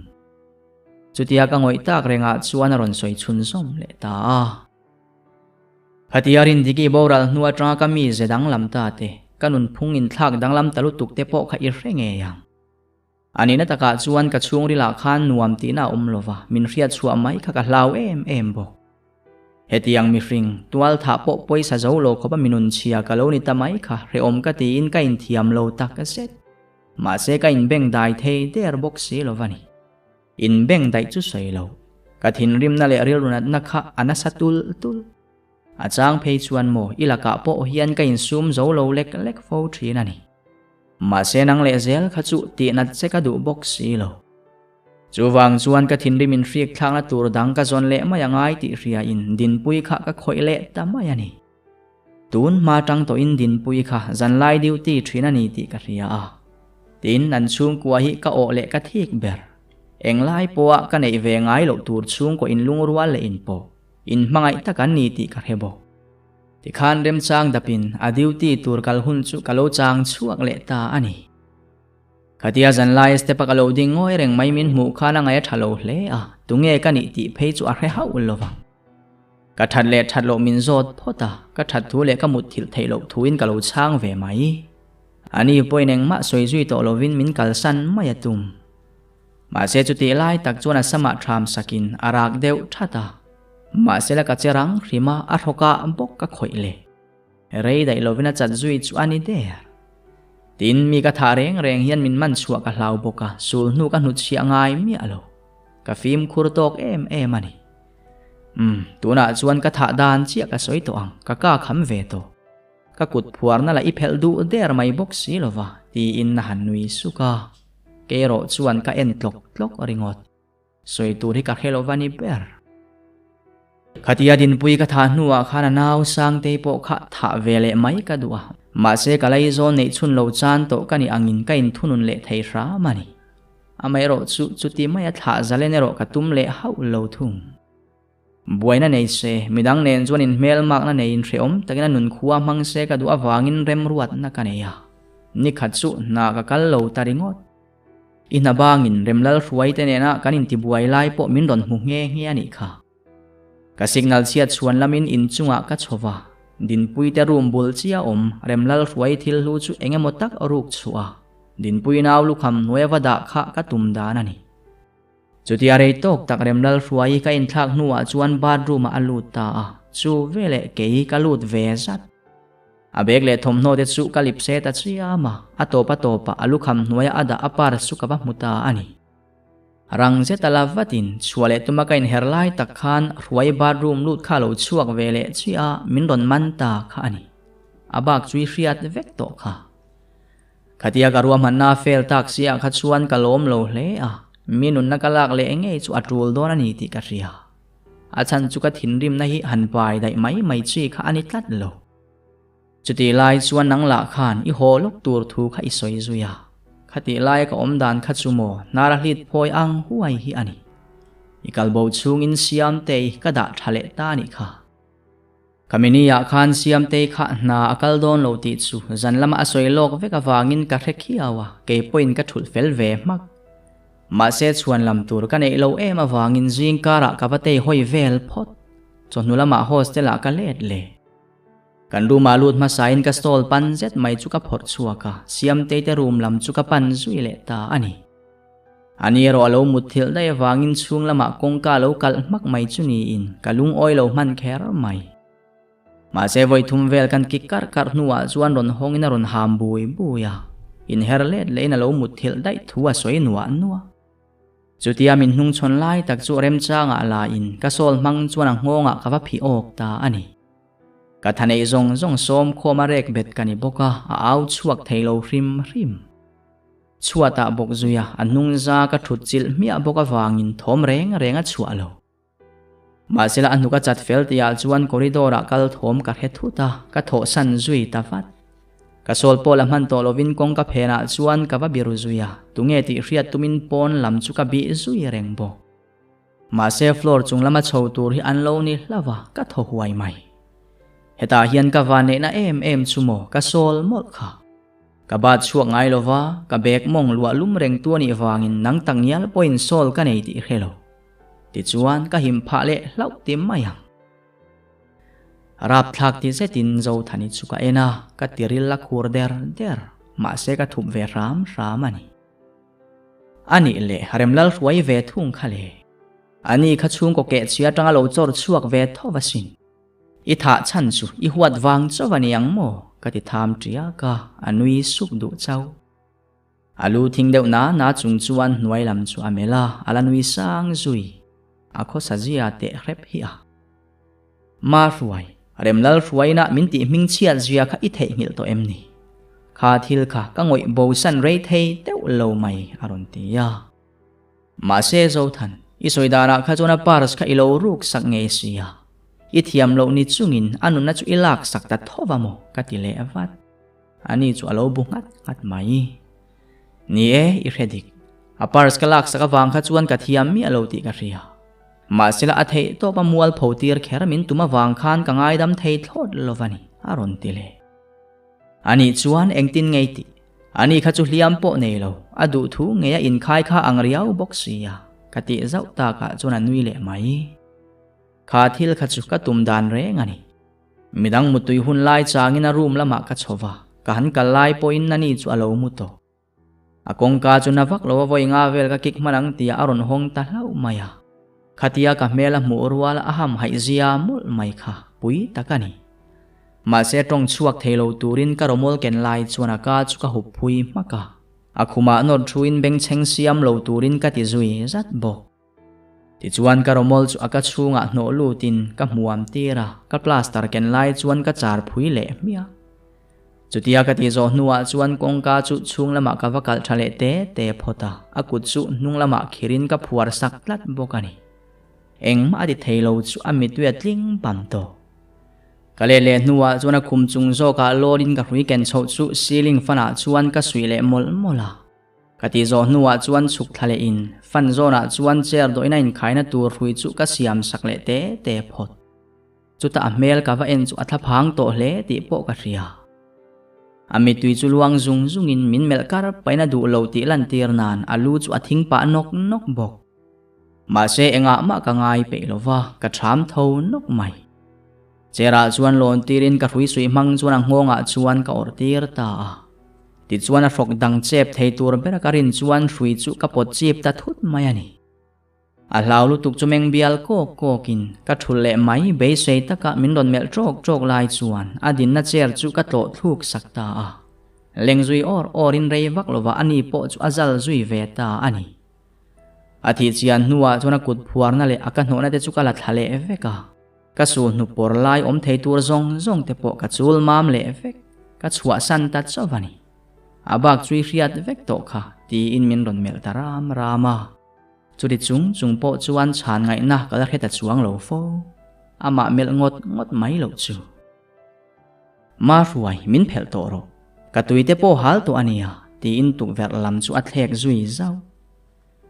Chutia ka ngawih tak rengah chuan a rawn sawi chhunzawm leh ta a. Khatia Rindiki boral hnu atanga ka mi ze danglam ta te, ka nunphung inthlak danglam ta lutuk te pawh kha i hre ngei ang. A nihna takah chuan ka chhungrilah khan nuam tihna a awm lova, min hriatchhuah mai kha ka hlau em em bawk. Hetiang mihring, tual thah pawh pawisa zo lo khawpa minunchhia ka lo ni ta mai kha hrehawm ka tiin ka inthiam lo tak zet. Mahse ka inbengdai thei der bawk si lova ni. Inbeng daih chu sawi lo. Ka thinrimna leh rilru natna kha a nasa tul tul. A chang phei chuan maw i lakah pawh hian ka insum zo lo lek lek fo thin a ni. Mahse nang leh zel kha chu tihnat che ka duh bawk si lo. Chuvang chuan ka thinrim inhrik thlakna tur dang ka zawn leh mai a ngai tih hriain Dinpui kha ka khawih leh ta mai a ni. Tun hma tang tawhin Dinpui kha zanlai duty thin a ni tih ka hria a. Tin, an chhungkua hi ka awh leh ka thik ber. Englai pawha ka neih ve ngai loh tur chhungkaw inlungrual leh inpawh, inhmangaih tak an ni tih ka hre bawk. Tikhan remchang dapin a duty tur kal hun chu ka lo chang chhuak leh ta a ni. Khatia zanlai step a ka lo ding ngawi reng mai min hmuh khan a ngaih a tha lo hle a, tunge ka nih tih phei chu a hre hauh lova. Ka that leh that loh min zawt phawt a, ka that thu leh ka mutthilh theih loh thuin ka lo chhang ve mai. Ani pawhin engmah sawi zui tawh lovin min kalsan mai a tum. Mahse chutih lai tak chuan a samah ṭham sakin a rak deuh that a. Mahse la ka che rang hrim a, a hrawkah bawk ka khawih leh. Rei daih lovin a chat zui chu a ni der. Tin, mi ka thah reng reng hian min man chhuah ka hlau bawk a, sul hnu ka hnutchhiah ngai miah lo. Ka fimkhur tawk em em a ni. Umm, tunah chuan ka thah dan chiah ka sawi tawh ang, ka ka kham ve tawh. Ka kut phuarna lah i phelh duh der mai bawk si lova, tiin a han nui suk a. Kei erawh chuan ka en tlawk tlawk ringawt. Sawi tur hi ka hre lova ni ber. Khatia Dinpui ka thah hnuah khan a nau Sangtei pawh kha thah ve leh mai ka duh a, mahse ka laizawn neih chhun lo chan tawh ka nih angin ka inthunun leh thei hram a ni. Amaherawh chu chuti maia thlah zalen erawh ka tum leh hauh lo thung. Buaina nei se, midang nen chuan inhmelmakna neiin hrehawm takin a nunkhua hmang se ka duh avangin remruatna ka nei a. Nikhat chu hna ka kal lo ta ringawt. I hna bangin Remlalhruai te nena kan intibuai lai pawh min rawn hmu nghe nghe a nih kha. Ka signal chhiat chhuan lamin inchungah ka chho va, Dinpui te room bul chiah awm Remlalhruai thil hlu chu eng emaw tak ruk chhuah a, Dinpui nau lukham hnuaia va dah kha ka tum dan a ni. Chutia rei tawk tak Remlalhruai ka inthlak hnuah chuan bathroom ah a lut ta a, chu veleh kei ka lut ve zat. A bag leh thawmhnaw te chu ka lip se ta chiam a, a tawp a tawpah a lukham hnuaia a dah a purse chu ka va hmu ta a ni. Rang zet a la vatin chhuah leh tuma ka inher lai tak khan Hruai bathroom lut kha a lo chhuak ve leh chiah a, min rawn man ta kha a ni. A bak chu i hriat vek tawh kha. Khatia ka ruahmanna a fail tak siah kha chuan ka lawm lo hle a, mi nunna ka lak leh ngei chu a tul dawn a ni tih ka hria. A chhan chu ka thinrimna hi han pai daih mai mai chi kha a ni tlat lo. Chutih lai chuan nang lah khan i haw lawk tur thu kha i sawi zui a, khatih laia ka awm dan kha chu maw hnar a hlit phawi ang huai hi a ni. I kalbo chhungin Siamtei ka dah tha leh ta nih kha. Kamini-ah khan Siamtei kha hna a kal dawn lo tih chu zan lama a sawi lawk vek avangin ka hre khiau a, kei pawhin ka thulh fel ve hmak. Mahse chhuan lam tur ka neih lo em avangin zing karah ka va tei hawi vel phawt. Chawhnu lamah hostel-ah ka let leh. Kan room-ah lut hmasain ka stall pan zet mai chu ka phawrh chhuak a, Siamtei te room lam chu ka pan zui leh ta a ni. Ani erawh a lo mutthilh daih avangin chhung lamah kawngka a lo kalh hmak mai chu niin ka lungawi lo hman kher mai. Mahse vawi thum vel kan kik karh karh hnuah chuan rawn hawngin a rawn ham bui bui a, inher let lehin a lo mutthilh daih thu a sawi nuah nuah. Chutia min hnungchhawn lai tak chu remchangah la in ka sawl hmang chuan a nghawngah ka va phih awk ta a ni. Ka tha neih zawng zawng sawm khawm a rek bet ka ni bawk a, a au chhuak thei lo hrim hrim. Chhuatah bawk zuia a hnungza ka thut chilh hmiah bawk avangin thawm reng reng a chhuah lo. Mahsela a hnuk a chat fel tihah chuan corridor ah kal thawm ka hre thut a, ka thawhsan zui ta vat. Ka sawl pawh la hman tawh lovin kawngka phenah chuan ka va biru zui a, tunge tih hriat tumin pawn lam chu ka bih zui reng bawk. Mahse floor chung lama chho tur hi an lo ni hlauh a, ka thaw huai mai. Hetah hian ka van neihna em em chu maw ka sawl mawlh kha. Ka bat chhuak ngai lo va, ka bag mawng luah lum reng tu a nih vangin nang tak ngial pawhin sawl ka nei tih hre lo. Tichuan ka him phah leh hlauh ti mai ang. Rapthlak ti zetin Zothani chu ka en a, ka tiril a khur der der, mahse ka thup ve hram hram a ni. A nih leh Remlal hruai ve thung kha le. Ani kha chhungkaw keh chhia atanga lo chawr chhuak ve tho va sin. I thah chhan chu i huat vang chauh a ni ang maw? ka ti tham tiak a, a nui suk duh chauh. A lu thing deuh na na chung chuan hnuai lam chu a melh a, a la nui sang zui. A khawsa zia teh hrep hi a. Ma hruai, Remlal hruaina min tih hming chhiat zia kha i theihnghilh tawh em ni? Kha thil kha ka ngawih bosan rei thei deuh lo mai a rawn ti a. Mahse Zothan, i sawi danah kha chuan a purse kha i lo ruk sak ngei si a. I thiam loh ni chungin a nunna chu i lak sak ta tho va maw? ka ti leh vat. Ani chu a lo bu nghat nghat mai. Ni e, i hre dik. A purse ka laksak avang kha chuan ka thiam miah lo tih ka hria. Mahsela a theih tawp a mual pho tir kher min tum avang khan ka ngaidam thei thlawt lo va ni, a rawn ti leh. Ani chuan engtin ngei tih? Ani kha chu hliam pawh nei lo, a duh thu ngei a inkhai kha ang riau bawk sia, ka tih zauh takah chuan a nui leh mai. Kha thil kha chu ka tum dan reng a ni. Midang mutui hun lai changin a room lamah ka chho va, ka han kal lai pawhin ani chu a lo mu tawh. A kawngka chu na vak lo a vawi nga vel ka kik hman ang tia a rawn hawng ta hlauh mai a. Khatia ka hmel a hmuh rual a ham haih zia mawlh mai kha pui tak a ni. Mahse tawng chhuak thei lo turin ka rawmawl ken lai chuan a ka chu ka hup phui hmak a. A khumah nawt thuin bengchheng siam lo turin ka ti zui zat bawk. Tichuan ka rawmawl chu a ka chhungah hnawh lutin ka hmuam tir a, ka plaster ken lai chuan ka char phui leh hmiah. Chutia ka tih zawh hnuah chuan kawngka chu chhung lamah ka va kalh tha leh te te phawt a, a kut chu hnung lamah khirin ka phuar sak tlat bawk a ni. Engmah a ti thei lo chu a mitui a tling pam tawh. Ka let leh hnuah chuan a khum chung zawkah lawrin ka hrui ken chhoh chu ceiling fan ah chuan ka suih leh mawlh mawlh a. Ka tih zawh hnuah chuan chhuk thla leh in fan zawnah chuan chair dawhina inkhaina tur hrui chu ka siam sak leh te te phawt. Chutah a hmel ka va en chu a thla phang tawh hle tih pawh ka hria. A mittui chu luang zung zungin min melh kar pahin a duh lo tih lantir nan a lu chu a thing pah nawk nawk bawk. Mahse engah mah ka ngai peih lo va, ka ṭham tho nawk mai. Chair ah chuan lawn tirin ka hrui suih hmang chuan a nghawngah chuan ka awrh tir ta a. Tichuan a hrawk dang chep thei tur bera ka rin chuan hrui chu ka pawt chip ta thut mai a ni. A hlau lutuk chu meng bial kawk kawkin ka thulh leh mai beisei taka min rawn melh tawk tawk lai chuan a dinna chair chu ka tlawh thluk sak ta a. Leng zui awr awrin rei vak lovah ani pawh chu a zal zui ve ta a ni. A thih chian hnuah chuan a kut phuarna leh a ka hnawhna te chu ka la thla leh vek a. Ka sulhnu pawr lai awm thei tur zawng zawng te pawh ka chul mam leh vek, ka chhuahsan ta chauh a ni. A bak chu i hriat vek tawh kha, tiin min rawn melh ta ram ram a. Chuti chung chung pawh chuan chhan ngaihna ka la hre ta chuang lo fo. Amah melh ngawt ngawt mai loh chu. Ma hruai, min phelh tawh rawh. Ka tui te pawh hal tawh a nia, tiin tukverh lam chu a thlek zui zauh.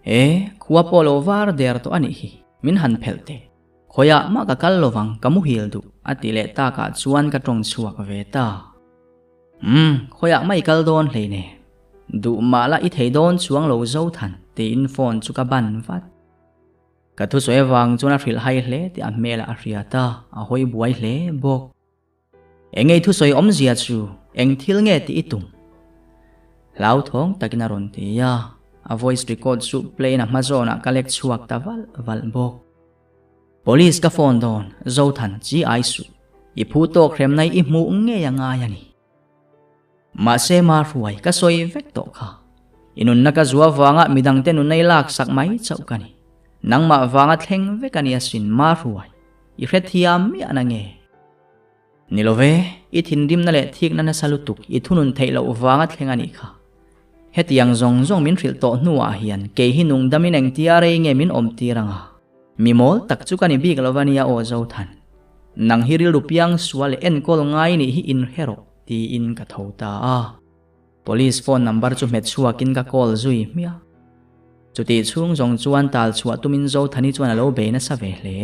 E, khua pawh lo var der tawh a nih hi, min han phelh teh. Khawiah mah ka kal lovang, ka muhil duh, a ti leh takah chuan ka tawng chhuak ve ta. Umm, khawiah mah i kal dawn hleine. Duh mah la i thei dawn chuang lo Zothan, tiin phone chu ka ban vat. Ka thusawi avang chuan a hrilh hai hle tih a hmelah a hriat a, a hawi buai hle bawk. Eng ei thusawi awmzia chu eng thil nge tih i tum? Hlauthawng takin a rawn ti a, a voice record chu play in a hma zawnah ka lek chhuak ta valh valh bawk. Police ka phone dawn, Zothan chi ai suh, i phu tawk hremna i hmuh ngei a ngai a ni. Mahse ma hruai ka sawi vek tawh kha. I nunna ka zuah vanga midangte nunna i laksak mai chauh ka ni. Nangmah vanga thleng vek a ni asin Mahruai, i hrethiam miah na nge? Ni lo ve, i thinrimna leh thikna nasa lutuk i thunun theih loh vanga thleng a nih kha. Hetiang zawng zawng min hrilh tawh hnuah hian kei hi nungdamin engtia rei nge min awmtir anga? Mi mawl tak chu ka ni bik lo va nia aw Zothan. Nang hi rilru piang sual leh enkawl ngai nih hi inhre rawh, tiin ka tho ta a. Police phone number chu hmet chhuakin ka call zui hmiah. Chutih chhung zawng chuan tal chhuah tumin Zothani chuan a lo bei nasa ve hle.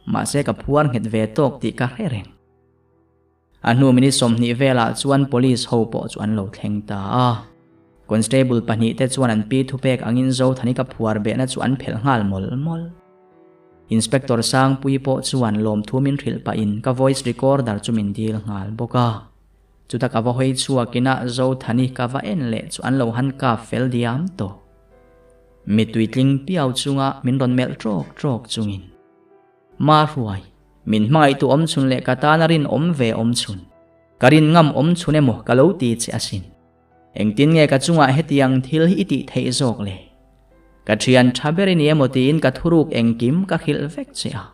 Mahse ka phuar nghet ve tawk tih ka hre reng. A hnu minute 20 velah chuan police ho pawh chu an lo thleng ta a. Constable pahnihte chuan an pi thupek angin Zothani ka phuar behna chu an phelh nghal mawlh mawlh. Inspector Sangpui pawh chuan lawmthu min hrilh pahin ka voice recorder chu min dil nghal bawk a. Chuta ka va hawi chhuakin a Zothani ka va en leh chu an lo han kap fel diam tawh. Mittui tling piau chunga min rawn melh trawk trawk chungin, Mahruai, min hmangaihtu awm chhun leh ka tana rin awm ve awm chhun, ka rin ngam awm chhun emaw ka lo ti che asin. Engtin nge ka chungah hetiang thil hi i tih theih zawk le? Ka thian tha ber i ni emaw tiin ka thuruk engkim ka hrilh vek che a,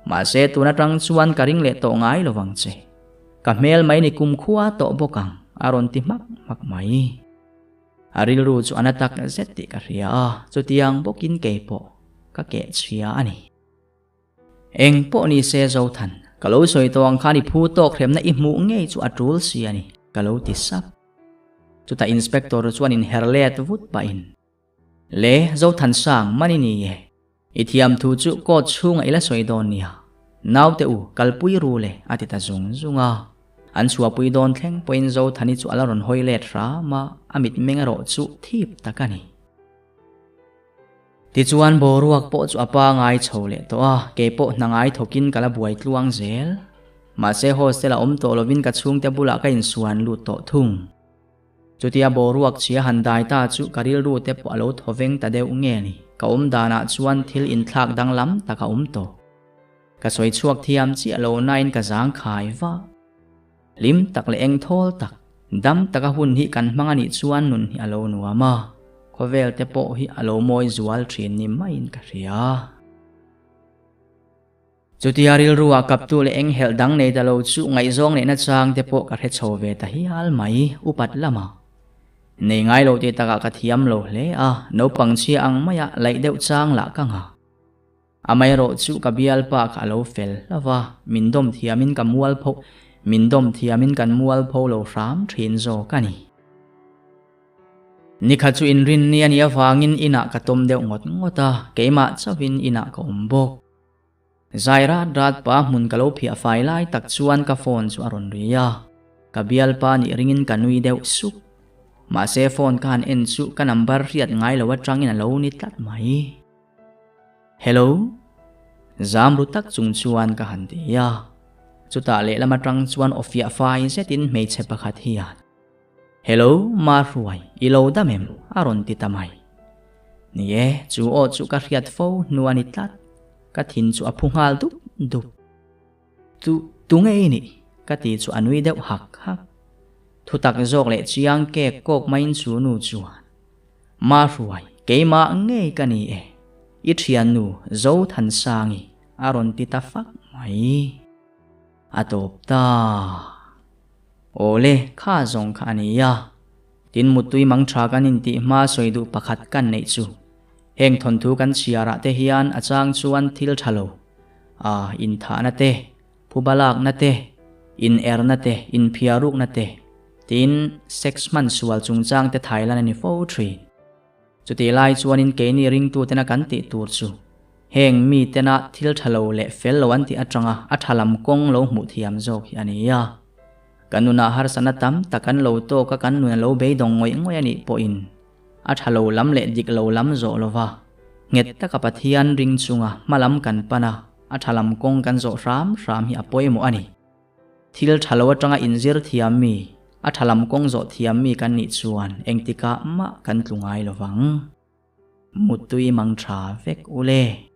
mahse tun atang chuan ka ring leh tawh ngai lovang che. Ka hmel mai ni kumkhua tawh bawk ang, a rawn ti hmak hmak mai. A rilru chu a na tak zet tih ka hria a, chutiang bawkin kei pawh ka keh chhia a ni. Eng pawh ni se Zothan, ka lo sawi tawh ang khan i phu tawk hremna i hmuh ngei chu a tul si a ni, ka lo ti sap. Chutah Inspector chuan inher let vut pahin, Le, Zothan sang, mani ni e. I thiam thu chu court chhungah i la sawi dawn nia. Naute u, kalpui ru le, a ti ta zung zung a. An chhuahpui dawn thleng pawhin Zothani chu a la rawn hawi let hram a, a mitmeng erawh chu thip tak a ni. Tichuan boruak pawh chu a pangai chho leh tawh a, kei pawh hna ngai thawkin ka la buai tluang zel. Mahse hostel a awm tawh lovin ka chhungte bulah ka insuan lut tawh thung. Chutia boruak chhia han dai ta chu ka rilru te pawh a lo thaw veng ta deuh nge ni, ka awm danah chuan thil inthlak danglam tak a awm tawh. Ka sawi chhuak thiam chiah lo nain ka zangkhai vah. Hlim tak leh eng thawl tak, dam taka hun hi kan hmang a nih chuan nun hi a lo nuam a, khawvel te pawh hi a lo mawi zual thin ni maiin ka hria. Chutia rilru ah kaptu leh eng helh dang nei ta lo chu ngaihzawng neihna chang te pawh ka hre chho ve ta hial mai, upat lama. Nei ngai lo tih takah ka thiam lo hle a, naupang chhia ang maia laih deuh chang lah ka ngah. Amaherawh chu ka bialpa kha a lo fel hlauh va, min dawm thiamin ka mualpho, min dawm thiamin kan mualpho lo hram thin zawk a ni. Nikha chu inrinni a nih avangin inah ka tawm deuh ngawt ngawt a, keimah chauhin inah ka awm bawk. Zai rat rat pa hmun ka lo phiah fai lai tak chuan ka phone chu a rawn ri a, ka bialpa nih ringin ka nui deuh sup. Mahse phone ka han en chu ka number hriat ngai lo atangin a lo ni tlat mai. Hello? Zam ru tak chung chuan ka han ti a. Chutah lehlam atang chuan aw fiah fai zetin hmeichhe pakhat hian, Hello, Mahruai, i lo dam em? a rawn ti ta mai. Ni e, chu aw chu ka hriat fo hnu a ni tlat. Ka thin chu a phu nghal dup dup. Tu, tu nge i nih? ka ti chu a nui deuh hak hak. Thutak zawk leh chiang kek kawk maiin chu nu chuan, Mahruai, keimah ngei ka ni e, i thiannu Zothansangi a rawn ti ta fak mai. A tawp ta. Awle, kha zawng kha a ni a. Tin muttui mang tha kan intih hma sawi duh pakhat kan neih chu. Heng thawnthu kan chhiarah te hian a chang chuan thil tha lo, a inthahna te, phuba lakna te, inerna te, inphiarukna te, tin sex hman sual chungchang te thailan a ni fo thin. Chutih lai chuanin keini ringtutena kan tih tur chu heng mitena thil tha lo leh fel lo an tih atanga a tha lam kawng lo hmuh thiam zawk hi a ni a. Kan nunah harsatna tam tak an lo tawk a kan nun a lo beidawng ngawih ngawih a nih pawhin a tha lo lam leh dik lo lam zawh lova nghet taka Pathian ring chunga hma lam kan pan a, a tha lam kawng kan zawh hram hram hi a pawimawh a ni. Thil tha lo atanga inzir thiam mi, a tha lam kawng zawh thiam mi kan nih chuan engtikah mah kan tlu ngai lovang. Muttui mang tha vek ule.